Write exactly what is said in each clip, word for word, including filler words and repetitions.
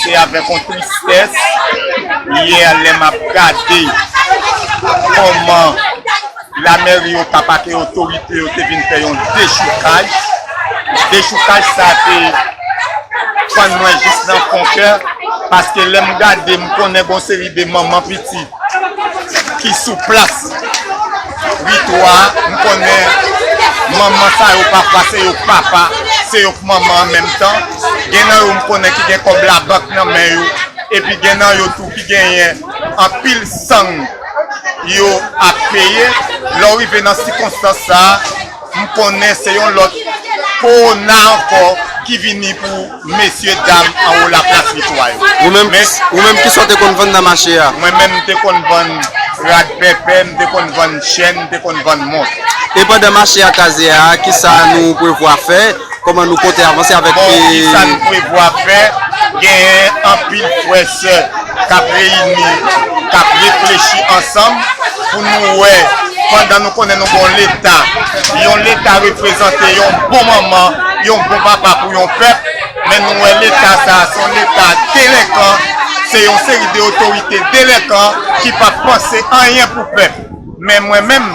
Se avèk yon tristès, yè lè m ap gade kòman lamèri yo t ap ake otorite yo te vin fè yon dechoukaj. Dechoukaj sa te fann mwen jis nan fon kè, paske lè m gade, m konnen gon seri de manman pitit ki sou plas Ritwa, m konnen manman sa yo pafwa se yo k papa, se yo k manman an menm tan. Gen nan yo m konnen ki gen kòb labank nan men yo, epi gen nan yo tou ki genyen anpil sang yo ap peye. Lè w rive nan sikonstans sa a, m konnen se yon lòt kowona ankò ki vini pou mesye dam anwo laplas Ritwa yo. Ou menm, Men- ou menm, kisa w te konn vann nan mache a? Mwen menm, m te konn vann rad pèpè, m te konn vann chèn, m te konn vann mont. E pandan mache a kraze a, kisa nou prevwa fè? Kòman nou konte avanse avèk Bon, kisa n prevwa fè? Genyen anpil frè sè k ap reyini, k ap reflechi ansanm pou nou wè, pandan nou konnen nou gen yon Leta, yon Leta reprezante yon bon manman, yon bon papa pou yon pèp, men nou wè Leta sa a se yon Leta delenkan, se yon seri de otorite delenkan ki p ap panse anyen pou pèp. Men mwen menm,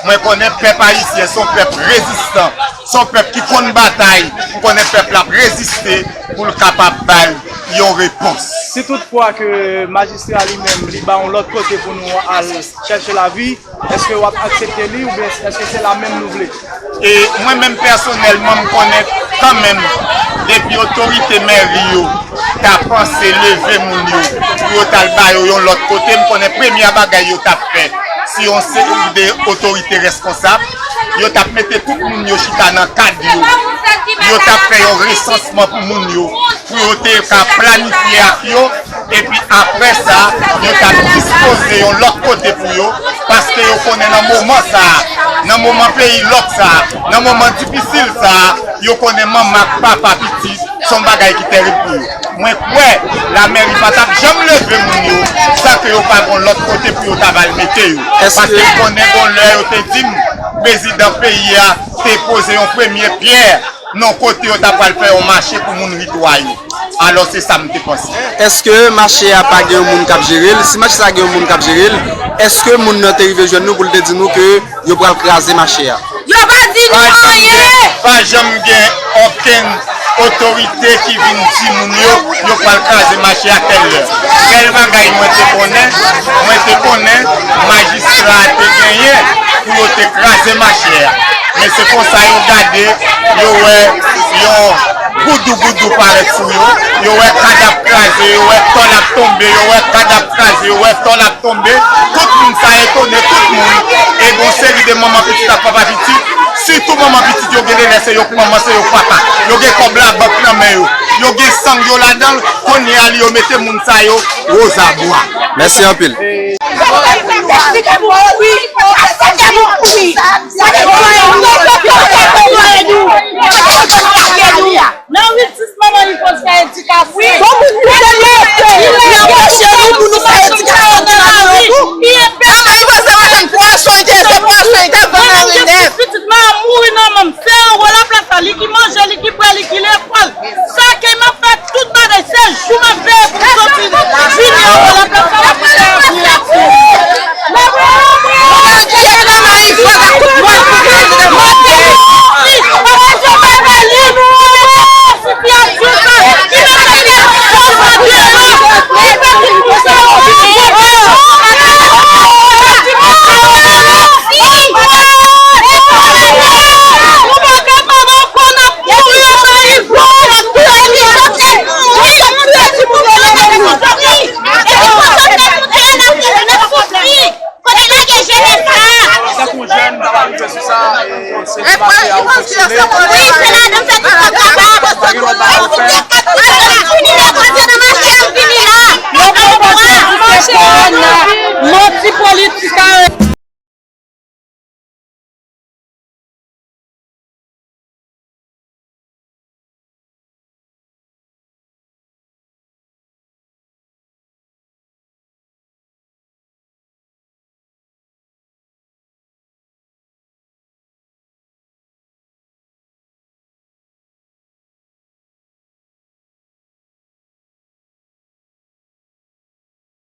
mwen konnen pèp ayisyen se yon pèp rezistan, se yon pèp ki konn batay, m konnen pèp la ap reziste pou l kapab bay yon repons. Si toutfwa ke majistra li menm, li ba yon lòt kote pou nou al chèche lavi, èske w ap aksepte li oubyen èske se la menm nou vle? E mwen menm pèsonèlman, m konnen kanmenm, depi otorite mèri yo ta panse leve moun yo pou yo t al ba yo yon lòt kote, m konnen premye bagay yo t ap fè, si yon seri de otorite reskonsab, yo t ap mete tout moun yo chita nan kad yo, yo t ap fè yon resansman pou moun yo, pou yo te ka planifye ak yo, epi apre sa, yo t ap dispoze yon lòt kote pou yo, paske yo konnen nan moman sa a, nan moman peyi lòk sa a, nan moman difisil sa a, yo konnen manman ak papa pitit se yon bagay ki terib pou yo. Mwen kwè lamèri pa t ap janm leve moun yo san ke yo pa gen yon lòt kote pou yo ta va al mete yo. Èske Paske m konnen gon lè yo te di m, prezidan peyi a te poze yon premye pyè nan kote yo ta pral fè yon mache pou moun Ritwa yo. Alò, se sa m te panse. Èske mache a pa gen yon moun k ap jere l? Si mache sa gen yon moun k ap jere l, èske moun nan te rive jwenn nou pou l te di nou ke yo pral kraze mache a? Yo pa di nou Pa janm anyen! gen, pa janm gen okenn otorite ki vin di moun yo, yo pral kraze mache a tèl lè. Sèl bagay mwen te konnen, mwen te konnen majistra a te genyen pou yo te kraze mache a. Men se konsa yo gade, yo wè yon goudougoudou parèt sou yo, yo wè kad ap kraze, yo wè tòl ap tonbe, yo wè kad ap kraze, yo wè tòl ap tonbe. Tout moun sa etone, tout moun. E gon seri de manman pitit ak papa pitit, sitou manman pitit yo gen de lè se yo k manman, se yo k papa. Yo gen kòb labank nan men yo. Yo gen sang yo ladan l. Kounye a li yo mete moun sa yo wozabwa. Mèsi anpil. Nan huit six manman li poz fè edikasyon. Bon, moun ki te leve, li anpeche